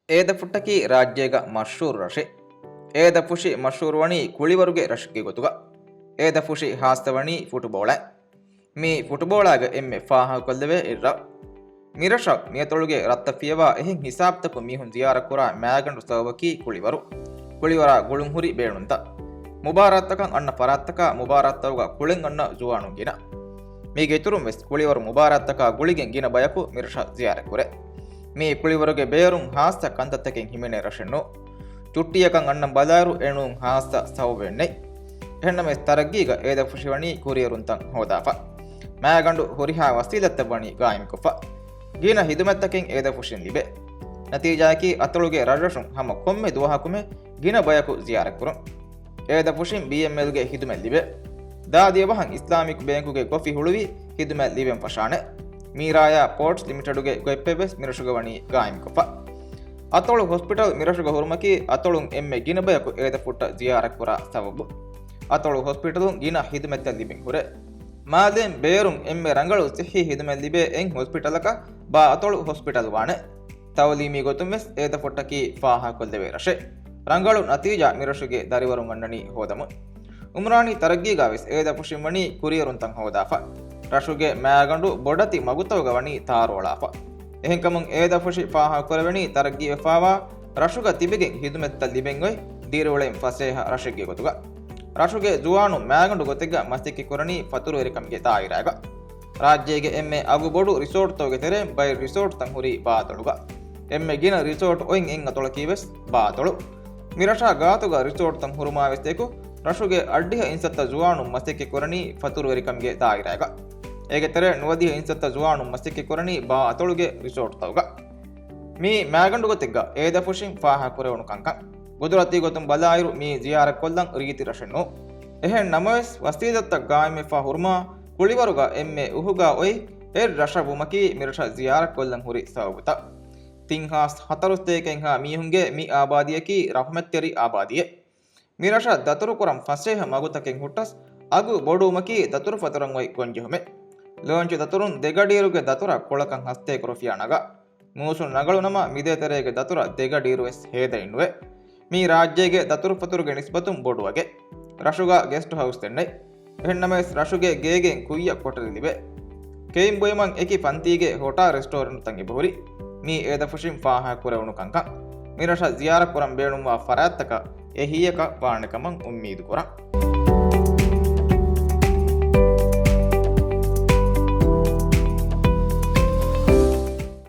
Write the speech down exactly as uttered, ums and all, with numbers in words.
އޭދަފުށްޓަކީ ރާއްޖޭގަ މަޝްހޫރު ރަށެއް. އޭދަފުށި މަޝްހޫރު ވަނީ ކުޅިވަރުގެ ރަށެއްގެ ގޮތުގަ. އޭދަފުށި ހާއްސަވަނީ ފުޓުބޯޅައިން. މި ފުޓުބޯޅައިގަ އެންމެ ފާހަގަކޮށްލެވޭ އިރަށް. މިރަށަށް މިއަތޮޅުގެ ރަށްތައް ފިޔަވާ އެހެން ހިސާބުތަކުން މީހުން ޒިޔާރަތްކުރާ މައިގަނޑު ސަބަބަކީ ކުޅިވަރު. ކުޅިވަރާ ގުޅުންހުރި ބޭނުންތައް. މުބާރާތްތަކަށް އަންނަ ފަރާތްތަކާ މުބާރާތްތަކުގަ ކުޅެން އަންނަ ޒުވާނުން ގިނަ. މީގެ އިތުރުން ވެސް ކުޅިވަރު މުބާރާތްތަކާ ގުޅިގެން ގިނަ ބަޔަކު މިރަށަށް ޒިޔާރަތްކުރޭ. މީ ކުޅިވަރުގެ ބޭރުން ހާއްސަ ކަންތައްތަކެއް ހިމެނޭ ރަށެއް ނޫން. ޗުއްޓީއަކަށް އަންނަން ބަލާއިރު އެނޫން ހާއްސަ ސަބަބެއް ނެތް. އެހެންނަމަވެސް ތަރައްގީގަ އޭދަފުށި ވަނީ ކުރިއެރުންތައް ހޯދާފަ. މައިގަނޑު ހުރިހާ ވަސީލަތްތައް ވަނީ ގާއިމްކޮށްފަ. ގިނަ ހިދުމަތްތަކެއް އޭދަފުށިން ލިބޭ. ނަތީޖާއަކީ އަތޮޅުގެ ރަށްރަށުން ހަމަ ކޮންމެ ދުވަހަކުމެ ގިނަ ބަޔަކު ޒިޔާރަތްކުރުން. އޭދަފުށިން ބީއެމްއެލްގެ ހިދުމަތް ލިބޭ. ދާދިޔަ ބަހަށް އިސްލާމިކް ބޭންކުގެ ގޮފި ހުޅުވި ހިދުމަތް ލިބެން ފަށާނެ. މީރާޔާ ޕޯޓްސް ލިމިޓެޑުގެ ގޮތްޕެއް ވެސް މިރަށުގަ ވަނީ ގާއިމްކޮށްފަ. އަތޮޅު ހޮސްޕިޓަލް މިރަށުގަ ހުރުމަކީ އަތޮޅުން އެންމެ ގިނަ ބަޔަކު އޭދަފުށްޓަށް ޒިޔާރަތްކުރާ ސަބަބު. އަތޮޅު ހޮސްޕިޓަލުން ގިނަ ހިދުމަތްތައް ލިބެން ހުރޭ. މާލޭން ބޭރުން އެންމެ ރަނގަޅު ސިއްހީ ހިދުމަތް ލިބޭ އެއް ހޮސްޕިޓަލަކަށް ބާ އަތޮޅު ހޮސްޕިޓަލް ވާނެ. ތައުލީމީ ގޮތުން ވެސް އޭދަފުށްޓަކީ ފާހަގަކޮށްލެވޭ ރަށެއް. ރަނގަޅު ނަތީޖާ މިރަށުގެ ދަރިވަރުން އަންނަނީ ހޯދަމުން. އުމްރާނީ ތަރައްގީގަ ވެސް އޭދަފުށިން ވަނީ ކުރިއެރުންތައް ހޯދާފަ. ރަށުގެ މައިގަނޑު ބޮޑެތި މަގުތަކުގަ ވަނީ ތާރޯޅާފަ. އެހެންކަމުން އޭދަފުށި ފާހަގަކުރެވެނީ ތަރައްގީވެފަވާ ރަށުގަ ތިބެގެން ހިދުމަތްތައް ލިބެން އޮތް ދިރިއުޅެން ފަސޭހަ ރަށެއްގެ ގޮތުގަ. ރަށުގެ ޒުވާނުން މައިގަނޑު ގޮތެއްގަ މަސައްކަތްކުރަނީ ފަތުރުވެރިކަމުގެ ދާއިރާގަ. ރާއްޖޭގެ އެންމެ އަގުބޮޑު ރިސޯޓްތަކުގެ ތެރެއިން ބައެއް ރިސޯޓްތައް ހުރީ ބާ އަތޮޅުގަ. އެންމެ ގިނަ ރިސޯޓް އޮތް އެއް އަތޮޅަކީ ވެސް ބާ އަތޮޅު. މިރަށާ ގާތުގަ ރިސޯޓްތައް ހުރުމާ ވެސް އެކު، ރަށުގެ އަށްޑިހަ އިންސައްތަ ޒުވާނުން މަސައްކަތްކުރަނީ ފަތުރުވެރިކަމުގެ ދާއިރާގަ. އޭގެ ތެރެއިން ނުވަދިހަ އިންސައްތަ ޒުވާނުން މަސައްކަތްކުރަނީ ބާ އަތޮޅުގެ ރިސޯޓްތަކުގަ. މި މައިގަނޑު ގޮތެއްގަ އޭދަފުށިން ފާހަގަކުރެވުނު ކަންކަން. ގުދުރަތީ ގޮތުން ބަލާއިރު، މީ ޒިޔާރަތްކޮށްލަން ރީތި ރަށެއް ނޫން. އެހެން ނަމަވެސް، ވަސީލަތްތައް ގާއިމްވެފަ ހުރުމާ، ކުޅިވަރުގަ އެންމެ އުހުގަ އޮތް އެއް ރަށަށް ވުމަކީ މިރަށަށް ޒިޔާރަތްކޮށްލަން ހުރި ސަބަބުތައް. ތިން ހާސް ހަތަރުސަތޭކައެއްހާ މީހުންގެ މި އާބާދީއަކީ ރަޙުމަތްތެރި އާބާދީއެއް. މިރަށަށް ދަތުރުކުރަން ފަސޭހަ މަގުތަކެއް ހުއްޓަސް، އަގު ބޮޑުވުމަކީ ދަތުރުފަތުރަށް އޮތް ގޮންޖެހުމެއް. ލޯންޗު ދަތުރުން ދެގަޑިއިރުގެ ދަތުރަށް ކޮޅަކަށް ހަސްތޭކަ ރުފިޔާ ނަގާ. މޫސުން ރަނގަޅު ނަމަ، މިދޭތެރޭގެ ދަތުރަށް ދެގަޑިއިރު ވެސް ހޭދައެއް ނުވޭ. މީ ރާއްޖޭގެ ދަތުރުފަތުރުގެ ނިސްބަތުން ބޮޑު ވަގެއް. ރަށުގަ ގެސްޓް ހައުސްތެއް ނެތް. އެހެންނަމަވެސް، ރަށުގެ ގޭގެން ކުއްޔަށް ކޮޓަރި ލިބޭ. ކެއިން ބުއިމަން އެކި ފަންތީގެ ހޮޓާ ރެސްޓޯރެންޓްތައް އެބަހުރި. މީ އޭދަފުށިން ފާހަގަކުރެވުނު ކަންކަން. މިރަށަށް ޒިޔާރަތްކުރަން ބޭނުންވާ ފަރާތްތަކަށް އެ ހިޔަކަށް ވާނެކަމަށް އުއްމީދު ކުރަން.